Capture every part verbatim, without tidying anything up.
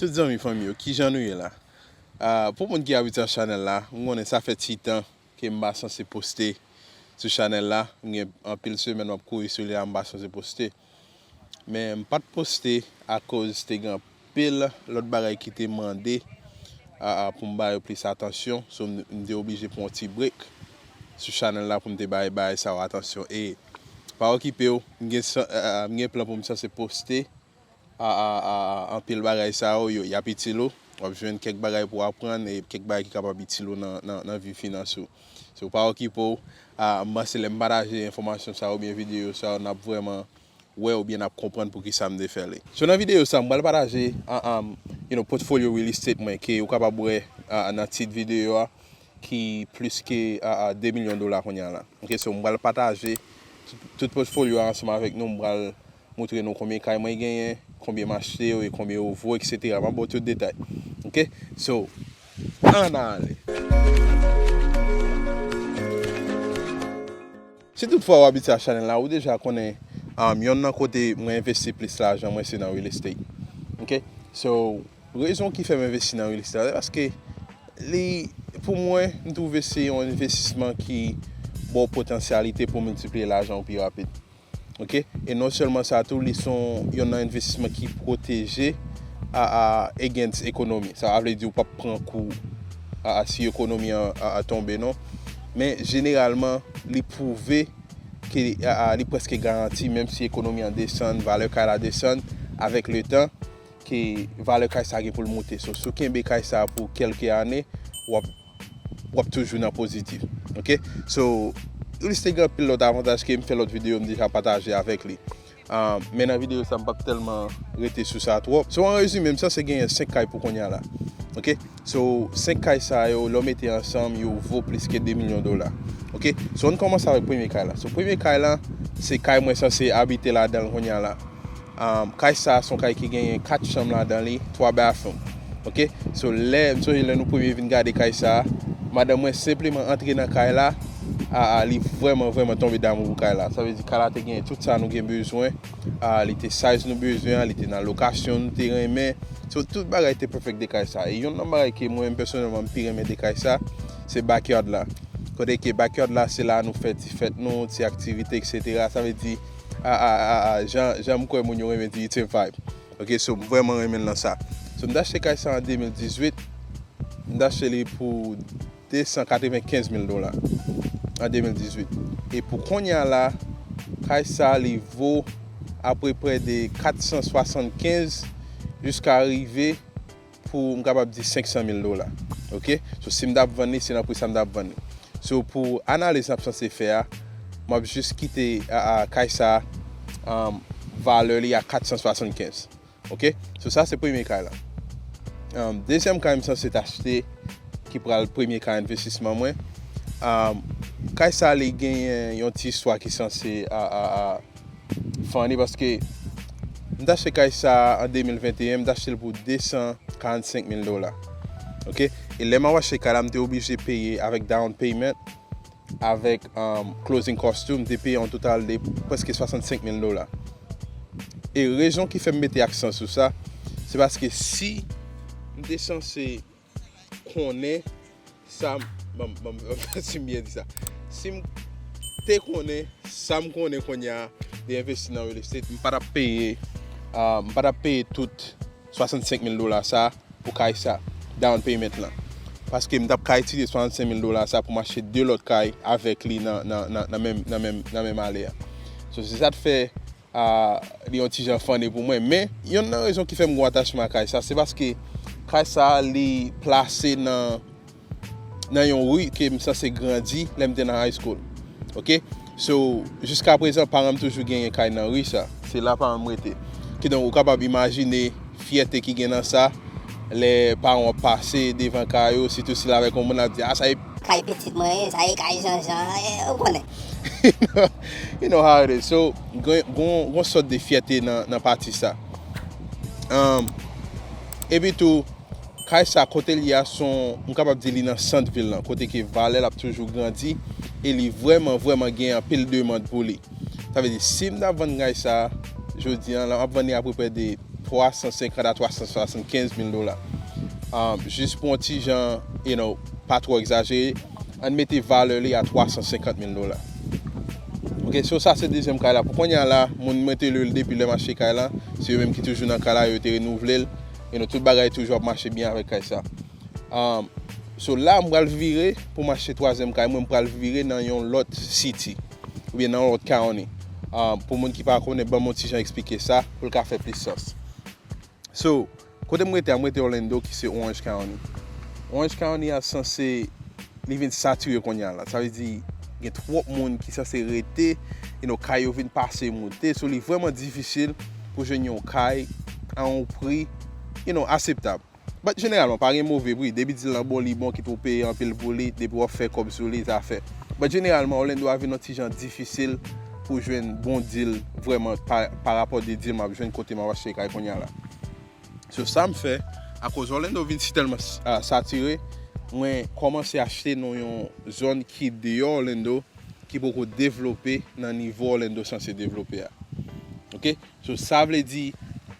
Tout zanmi fanmi yo, kijan nou ye la? Ah, pou moun ki abitye a chanèl la, m konnen sa fè ti tan ke m pa sanse poste sou chanèl la. M gen anpil semèn m ap kouri sou li la, m pa sanse poste. Men m pa t poste akoz te gen anpil lòt bagay ki te mande a, a, pou m ba yo plis atansyon. So, m, m te oblije pran yon ti break sou chanèl la pou m te bay bagay sa yo atansyon. E pa okipe w, m gen, sa- a, a, m gen plan pou m sanse poste a, a, a, anpil bagay sa yo, yo, y ap itil ou. W ap jwenn kèk bagay pou w aprann e kèk bagay ki kapab itil ou nan, nan, nan vi finans ou. So, pa okipe w, a, m panse lè m pataje enfòmasyon sa yo oubyen videyo sa yo, n ap vrèman wè oubyen n ap konprann poukisa m te fè li. So, nan videyo sa, m pral pataje, a, a, you know, pòtfolyo real estate mwen, ke ou kapab wè, a, nan tit videyo a, ki plis ke, a, a, de milyon dola kounye a la. Ok, so, m pral pataje tout, tout pòtfolyo a ansanm avèk nou, m pral montre nou konbyen kay mwen genyen, konbyen m achte yo e konbyen yo vo, etsetera. M ap ba w tout detay. Ok? So, ann ale. Si toutfwa w abitye a chanèl la, ou deja konnen, um, yonn nan kote mwen envesti plis lajan mwen se nan real estate. Ok? So, rezon ki fè m envesti nan real estate la, se paske li, pou mwen, m twouve se yon envestisman ki ba w potansyalite pou w miltipliye lajan w pi rapid. Ok? E non sèlman sa tou, li se yon, yonn nan envestisman ki pwoteje a, a, against ekonomi. Sa vle di ou p ap pran kou a, a, si ekonomi an a, a, tonbe, non. Men jeneralman, li pwouve ke a, a, li prèske garanti, menm si ekonomi an desann, valè kay la desann, avèk letan, ke valè kay sa gen pou l moute. So, si w kenbe kay sa pou kèlke ane, w ap, w ap toujou nan pozitif. Ok? So, li te gen anpil lòt avantaj ke m fè lòt videyo, m deja pataje avèk li. Ah, men nan videyo sa, m p ap tèlman rete sou sa twòp. So, an rezime, m sanse genyen senk kay pou kounye a la. Ok? So, senk kay sa yo, lè w mete ansanm, yo vo plis ke de milyon dola. Ok? So, ann kòmanse avèk premye kay la. So, premye kay la, se kay mwen sanse abite ladan l kounye a la. Um, kay sa a se yon kay ki genyen kat chanm ladan li, twa bathroom. Ok? So, lè, m sonje lè nou premye vin gade kay sa a, madanm mwen senpleman antre nan kay la, a, a, li vrèman, vrèman tonbe damou pou kay la. Sa vle di kay la te genyen tout sa nou gen bezwen. A, li te size nou bezwen an, li te nan lokasyon nou te renmen. So, tout bagay te perfect de kay sa. E yonn nan bagay ke mwen menm pèsonèlman m pi renmen de kay sa, se backyard la. Kote ke backyard la, se la nou fè ti fèt nou, ti aktivite, etsetera. Sa vle di, a, a, a, a, jan, jan m kwè moun yo renmen di, it's a vibe. Ok, so, m vrèman renmen l nan sa. So, m t achte kay sa an de mil dizuit. M t achte li pou de san katrevenkenz mil dola an de mil dizuit. E pou kounye a la, kay sa li vo apeprè de kat san swasannkenz jiska rive pou m kapab di senk san mil dola. Ok? So, si m t ap vann li, se nan pri sa m t ap vann li. So, pou analiz n ap sanse fè a, m ap jis kite a, a, kay sa, um, valè li a kat san swasannkenz. Ok? So, sa se premye kay la. Um, dezyèm kay m sanse t achte, ki pral premye kay envestisman mwen. Um, kay sa li genyen yon ti istwa ki sanse a, a, a, funny paske m t achte kay sa an de mil venteyen, m t achte l pou de san karannsenk mil dola. Ok? E lè m ap achte kay la, m te oblije peye avèk down payment, avèk, um, closing cost tou, m te peye yon total de prèske swasannsenk mil dola. E rezon ki fè m mete aksan sou sa, se paske si m te sanse konnen sa m, ban m, ban m, si m byen di sa. Si m te konnen sa m konnen kounye a de envesti nan real estate, m pa t ap peye, ah, m pa t ap peye tout swasannsenk mil dola sa pou kay sa, down payment lan. Paske m t ap ka itilize swasannsenk mil dola sa pou m achte de lòt kay avèk li nan, nan, nan, nan menm, nan menm, nan menm ale a. So, se sa t fè, ah, li yon ti jan funny pou mwen. Men, yonn nan rezon ki fè m gen yon atachman a kay sa, se paske kay sa, li plase nan, nan yon ri ke m sanse grandi lè m te nan high school. Ok? So, jiska prezan, paran m toujou genyen kay nan ri sa. Se la paran m rete. Kidonk, ou kapab imajine fyète ki gen nan sa, lè paran w ap pase devan kay ou, sitou si l avèk yon moun, l ap di, "Ah, sa e kay pitit mwen ye, sa e kay Janjan, eh, ou konnen." You know, you know how it is. So, gon, gon, gon sòt de fyète nan, nan pati sa. Um, epi tou, kay sa, kote l ye a, se yon, m kapab di li nan sant vil lan, kote ke valè l ap toujou grandi, e li vrèman, vrèman gen anpil demann pou li. Sa vle di, si m ta vann kay sa, jodi a, la, m ap vann li apeprè de twa san senkant a twa san swasannkenz mil dola. Um, jis pou yon ti jan, you know, pa twò egzajere, ann mete valè li a twa san senkant mil dola. Ok, so sa se dezyèm kay la. Pou kounye a la, moun mwen te lwe l depi lè m achte kay la, se yo menm ki toujou nan kay la, yo te renouvle l, you know, tout bagay toujou ap mache byen avèk kay sa. Um, so la, m pral vire pou m achte twazyèm kay mwen, m pral vire nan yon lòt city, oubyen nan yon lòt county. Um, pou moun ki pa konnen, ban m yon ti jan eksplike sa, pou l ka fè plis sans. So, kote m rete a, m rete Orlando, ki se Orange County. Orange County a sanse, li vin satire kounye a la. Sa vle di, gen twòp moun ki sanse rete, you know, kay yo vin pase moute. So, li vrèman difisil pou jwenn yon kay a yon pri, you know, akseptab. But jeneralman, pa gen move pri. Depi deal lan bon, li bon, kit ou peye anpil pou li, depi w ap fè kòb sou li, zafè. But jeneralman, Orlando a vin yon ti jan difisil pou jwenn bon deal vrèman pa, pa rapò de deal m ap jwenn kote m ap achte kay kounye a la. So sa m fè, akoz Orlando vin si tèlman, ah, satire, mwen kòmanse achte nan yon zòn ki deyò Orlando, ki poko devlope nan nivo Orlando sanse devlope a. Ok? So sa vle di,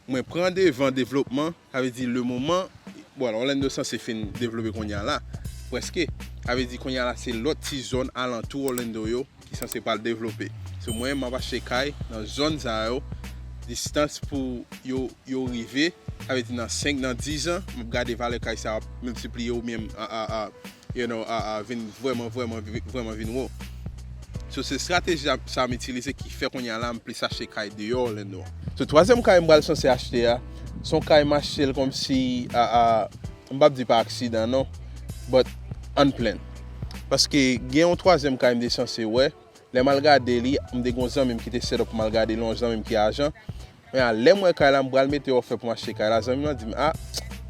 mwen pran devan devlopman, sa vle di le moman, bon, Orlando sanse fin devlope kounye a la, prèske. Sa vle di kounye a la se lòt ti zòn alantou Orlando yo ki sanse pral devlope. So mwen, m ap achte kay nan zòn sa yo, distans pou yo, yo rive, sa vle di nan senk, nan diz an, m ap gade valè kay sa ap miltipliye oubyen, a, a, a, you know, a, a, vin vrèman, vrèman, vrèman vin wo. So se estrateji sa m itilize ki fè kounye a la m plis achte kay deyò Orlando. So twazyèm kay m pral sanse achte a, se yon kay m achte l kòmsi, a, a, m p ap di pa aksidan non, but unplanned. Paske gen yon twazyèm kay m te sanse wè, lè m al gade li, m te gen yon zanmi m ki te set up pou m al gade li, yon zanmi m ki ajan. Men a, lè m wè kay la, m pral mete offer pou m achte kay la, zanmi m lan di m, a,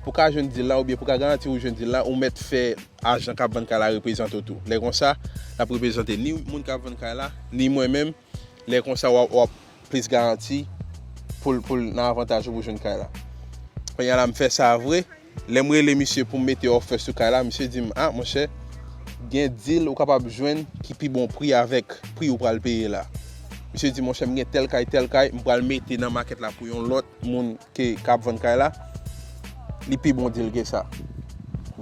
pou ka jwenn deal la, oubyen pou ka garanti ou jwenn deal la, ou mèt fè ajan k ap vann kay la reprezante w tou. Lè konsa, l ap reprezante ni moun k ap vann kay la, ni mwen menm. Lè konsa, w ap, w ap plis garanti pou l, pou l nan avantaj ou pou jwenn kay la. Kounye a la, m fè sa vre. Lè m rele misye pou m mete offer sou kay la, misye di m, a, monchè, gen deal ou kapab jwenn ki pi bon pri avèk pri ou pral peye la. Misye di, monchè, m gen tèl kay, tèl kay, m pral mete nan makèt la pou yon lòt moun ke, k ap vann kay la. Li pi bon deal ke sa.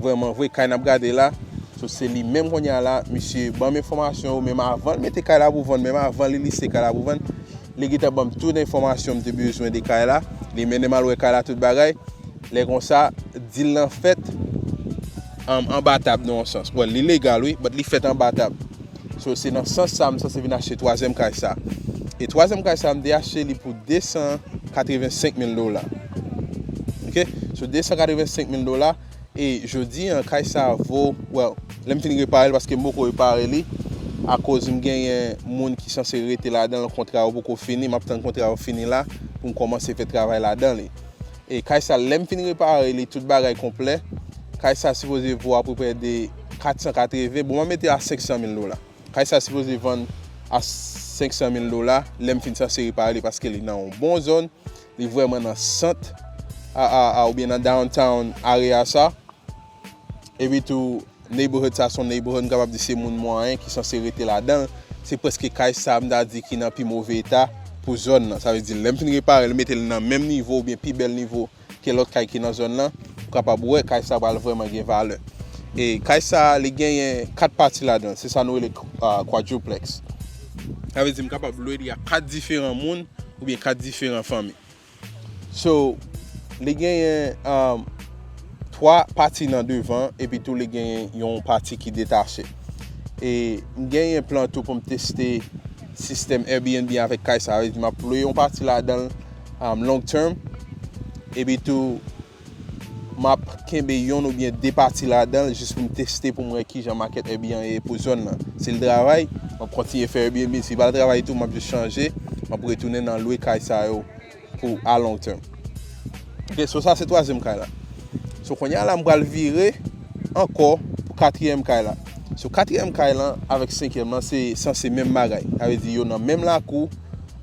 Vrèman vre, kay n ap gade la, so se li menm kounye a la, misye ban m enfòmasyon yo, menm avan l mete kay la pou vann, menm avan li liste kay la pou vann, li gentan ban m tout enfòmasyon m te bezwen de kay la. Li mennen m al wè kay la, tout bagay. Lè konsa, deal lan fèt, um, anba tab nan yon sans. Bon, li legal, wi, but li fèt anba tab. So, se nan sans sa, m sanse vin achte twazyèm kay sa. E twazyèm kay sa, m te achte li pou de san katrevensenk mil dola. Ok? So, de san katrevensenk mil dola. E jodi an, kay sa vo, well, lè m fin repare l, paske m poko repare li, akoz m genyen moun ki sanse rete ladan l, kontra yo poko fini, m ap tann kontra yo fini la, pou m kòmanse fè travay ladan li. E kay sa, lè m fin repare li, tout bagay konplè, kay sa sipoze vo apeprè de kat san katreven, bon, m a mete a senk san mil dola. Kay sa sipoze vann a senk san mil dola, lè m fin sanse repare li, paske li nan yon bon zòn, li vrèman nan sant, a, a, a, oubyen nan downtown area sa. Epi tou, neighborhood sa se yon neighborhood, m kapab di se moun mwayen ki sanse rete ladan l. Se prèske kay sa, m ta di, ki nan pi move eta pou zòn nan. Sa vle di, lè m fin repare l, mete l nan menm nivo oubyen pi bèl nivo ke lòt kay ki nan zòn nan, ou kapab wè kay sa pral vrèman gen valè. E kay sa, li genyen kat pati ladan l. Se sa nou rele, ah, quadruplex. Sa vle di, m kapab lwe li a kat diferan moun oubyen kat diferan fanmi. So, li genyen, um, twa pati nan devan, epi tou li genyen yon pati ki detache. E m genyen plan tou pou m teste sistèm Airbnb avèk kay sa. Sa vle di m ap lwe yon pati ladan l, um, long term. Epi tou, m ap kenbe yonn oubyen de pati ladan l jis pou m teste pou m wè kijan makèt Airbnb ye pou zòn nan. Si l travay, m ap kontinye fè Airbnb. Si l pa travay tou, m ap jis chanje. M ap retounen nan lwe kay sa yo pou a long term. Ok, so sa se twazyèm kay la. So kounye a la, m pral vire ankò pou katriyèm kay la. So katriyèm kay lan avèk senkyèm lan, se sanse menm bagay. Sa vle di yo nan menm lakou,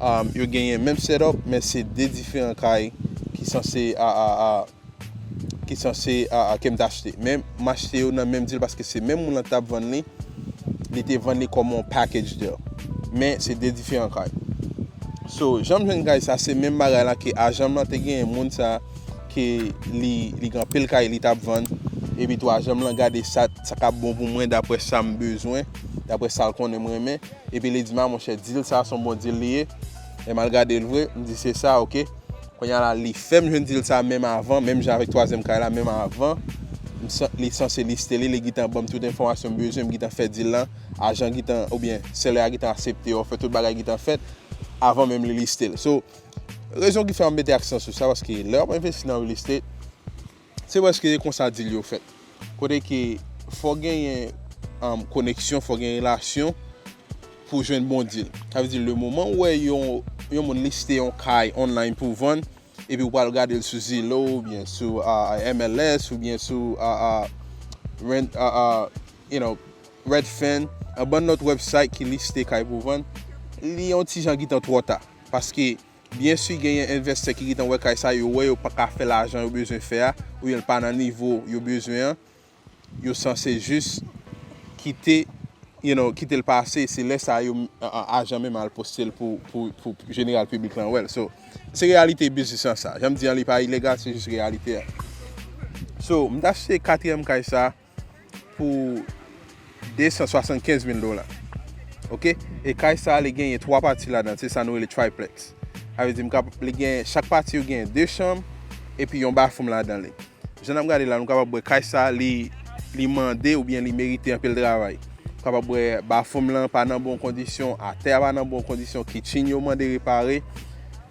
um, yo genyen menm setup, men se de diferan kay ki sanse a, a, a, ki sanse a, a, ke m t achte. Men m achte yo nan menm deal paske se menm moun lan t ap vann li. Li te vann li kòm yon package deal. Men se de diferan kay. So, jan m jwenn kay sa, se menm bagay la ke ajan m lan te genyen, moun sa ke li, li gen anpil kay li t ap vann. Epi tou ajan m lan gade sa, sa k ap bon pou mwen dapre sa m bezwen, dapre sa l konnen m renmen. Epi li di m, a monchè, deal sa se yon bon deal li ye. E m al gade l vre, m di se sa, oke. Kounye a la, li fè m jwenn deal sa menm avan, menm jan avèk twazyèm kay la, menm avan. M san-, li sanse liste li, li gentan ban m tout enfòmasyon m bezwen, m gentan fè deal lan, ajan gentan, oubyen selè a gentan aksepte ofè, tout bagay gentan fèt, avan menm li liste l. So, rezon ki fè m mete aksan sou sa, paske lè w ap envesti nan real estate, se prèske konsa deal yo fèt. Kote ke fò w genyen, um, koneksyon, fò w gen relasyon pou jwenn bon deal. Sa vle di, le moman ou wè yon, yon moun liste yon kay online pou vann, epi ou pral gade l sou Zillow, oubyen sou, uh, uh, M L S, oubyen sou, uh, uh, Rent, uh, uh, you know, Redfin, yon bann lòt website ki liste kay pou vann, li yon ti jan gentan twò ta. Paske, byen si, genyen envestè ki gentan wè kay sa, yo wè yo pa ka fè lajan yo bezwen fè a, oubyen l pa nan nivo yo bezwen an, yo sanse jis kite, you know, kite l pase, se lè sa yo, a, a, ajan menm al poste l pou, pou, pou jeneral piblik lan wè l. So, se reyalite biznis lan sa. Jan m di an, li pa ilegal, se jis reyalite a. So, m t achte katriyèm kay sa pou de san swasannkenz mil dola. Oke? E kay sa, li genyen twa pati ladan, se sa nou rele triplex. Sa vle di, m kap-, li gen, chak pati yo gen de chanm, epi yon bathroom ladan li. Jan n ap gade la, nou kapab wè kay sa, li, li mande oubyen li merite anpil travay. Nou kapab wè bathroom lan pa nan bon kondisyon, atè a pa nan bon kondisyon, kitchen yo mande repare.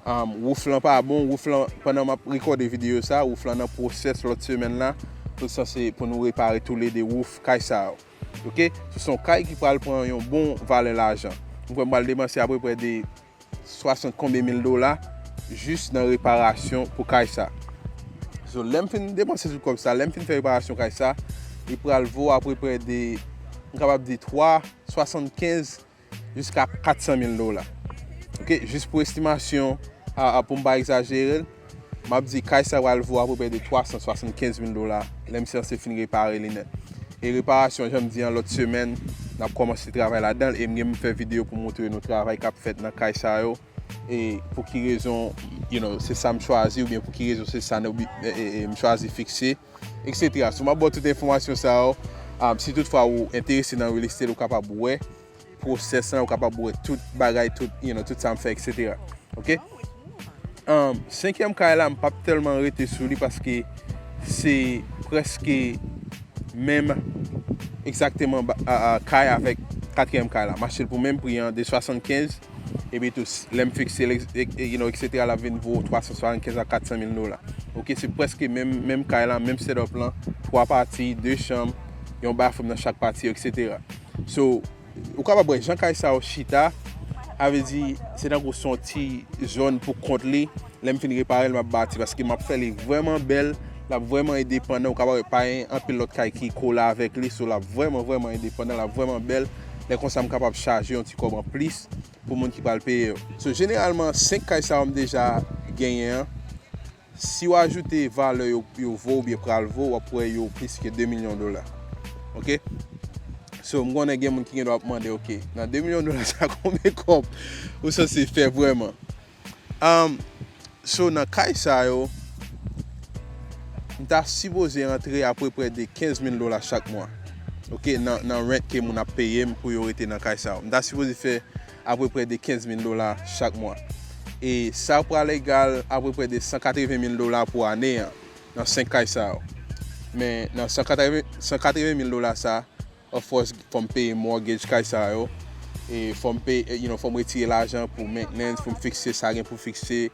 Um, roof lan pa bon, roof lan, pandan m ap rekòde videyo sa, roof lan nan pwosès lòt semèn la, nou sanse pou nou repare toulede roof kay sa yo. Oke? So, se yon kay ki pral pran yon bon valè lajan. M kwè m pral depanse apeprè de swasant konbyen mil dola jis nan reparasyon pou kay sa. So, lè m fin depanse tout kòb sa, lè m fin fè reparasyon kay sa, li pral vo apeprè de, m kapab di twa swasannkenz jiska katsan mil dola. Oke, jis pou estimasyon, a, a, pou m pa egzajere l, m ap di kay sa pral vo apeprè de twa san swasannkenz mil dola, lè m sanse fin repare li nèt. E reparasyon, jan m di an, lòt semèn, n ap kòmanse travay ladan l, e m gen pou m fè videyo pou montre nou travay k ap fèt nan kay sa yo, e pou ki rezon, you know, se sa m chwazi, oubyen pou ki rezon se sa nou bi-, e, e, e, m chwazi fikse, etsetera. So, m ap ba w tout enfòmasyon sa yo, um, si toutfwa ou enterese nan real estate, ou kapab wè pwosès lan, ou kapab wè tout bagay, tout, you know, tout sa m fè, etsetera. Oke? Um, senkyèm kay la, m p ap tèlman rete sou li paske se prèske menm egzakteman ba-, a, a, kay avèk katriyèm kay la. M achte l pou menm pri an, de swasannkenz, epi tou, s-, lè m fikse l, e, e, you know, etsetera, l ap vin vo twa san swasannkenz a katsan mil dola. Oke, se prèske menm, menm kay la, menm setup lan, twa pati, de chanm, yon bathroom nan chak pati, etsetera. So, ou kapab wè jan kay sa yo chita, sa vle di, se tankou se yon ti zòn pou kont li. Lè m fin repare l, m ap bati, paske m ap fè li vrèman bèl, l ap vrèman endepandan, ou kapab wè pa gen anpil lòt kay ki kole avèk li, so l ap vrèman, vrèman endepandan, l ap vrèman bèl. Lè konsa, m kapab chaje yon ti kòb anplis pou moun ki pral peye yo. So, jeneralman, senk kay sa yo m deja genyen an, si w ajoute valè yo, yo vo oubyen pral vo, w ap wè yo plis ke de milyon dola. Oke? So, m konnen gen moun ki gen dwa ap mande, oke, nan de milyon dola sa, konbyen kòb ou sanse fè vrèman? Um, so, nan kay sa yo, m ta sipoze antre apeprè de kenz mil dola chak mwa. Oke, nan, nan rent ke moun ap peye m pou yo rete nan kay sa yo. M ta sipoze fè apeprè de kenz mil dola chak mwa. E sa pral egal apeprè de san katreven mil dola pou ane an, nan senk kay sa yo. Men nan san katreven, san katreven mil dola sa, of course, fò m peye mortgage kay sa yo. E fò m peye, you know, fò m retire lajan pou maintenance, pou m fikse sa gen pou fikse.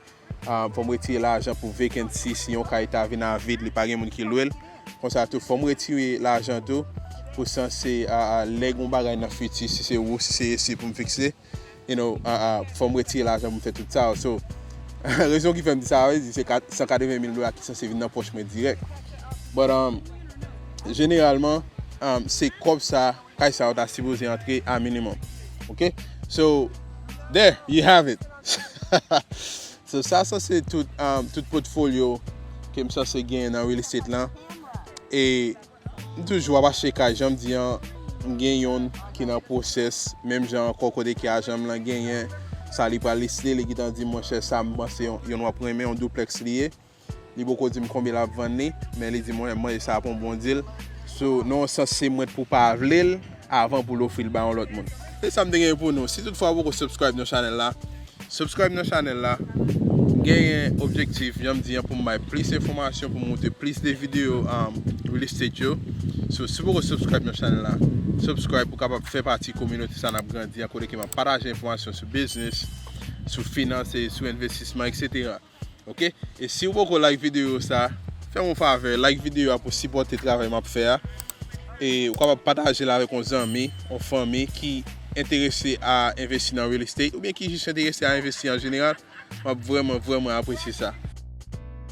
Ah, fò m retire lajan pou vacancy, si yon kay ta vin a vid, li pa gen moun ki lwe l. Konsa tou, fò m retire lajan tou, pou sanse, ah, ah, lè gon bagay nan fiti, si se wou, si se esi pou m fikse, you know, ah, ah, fò m retire lajan pou m fè tout sa yo. So, rezon ki fè m di sa, vle di se kat-, san katreven mil dola ki sanse vin nan pòch mwen dirèk. But, um, jeneralman, um, se kòb sa, kay sa yo ta sipoze antre a minimum. Oke? So, there, you have it. So, sa, sa se tout, um, tout pòtfolyo ke m sanse genyen nan real estate lan. E m toujou ap achte kay, jan m di an, m gen youn ki nan pwosès, menm jan ankò kote ke ajan m lan genyen, Sa li pral liste, li gentan di m, monchè, sa m panse yon, yon w ap renmen, yon duplex li ye. Li poko di m konbyen l ap vann li, men li di m, monchè, m manje sa ap yon bon deal. So, nan yon sans, se mwen t pou pa vle l avan pou l ofri l ba yon lòt moun. Se sa m te gen pou nou. Si toutfwa ou poko subscribe nan chanèl la, subscribe nan chanèl la. M genyen objektif, jan m di an, pou m bay plis enfòmasyon, pou m monte plis de videyo um, real estate yo. So, si w poko subscribe nan chanèl la, subscribe pou w kapab fè pati kominote sa n ap grandi an, kote ke m ap pataje enfòmasyon sou biznis, sou finans, e sou envestisman, etsetera. Ok? E si w poko like videyo sa, fè m yon favè, like videyo a pou sipòte travay m ap fè a. E ou kapab pataje l avèk yon zanmi, yon fanmi ki enterese a envesti nan real estate, oubyen ki jis enterese a envesti an jeneral. M ap vrèman, vrèman apresye sa.